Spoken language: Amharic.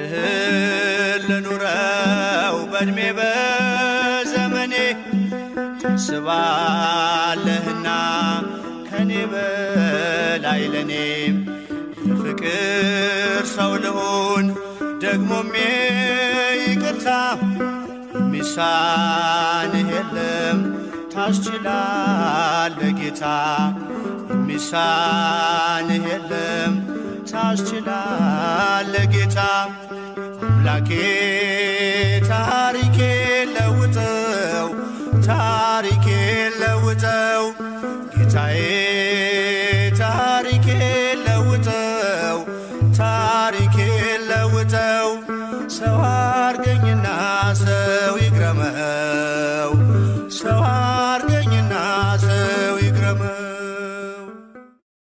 ቃልህን ልኑረው በእድሜ በዘመኔ ታስባለህና ከኔ በላይ ለኔም የፍቅር ሰው ልሁን ደግሞም ይቅርታ የሚሳንህ የለም ታስችላለህ ጌታ የሚሳንህ የለም ታስችላለህ ጌታ አምላኬ ታሪኬ ለውጠው ታሪኬ ለውጠው ጌታዬ።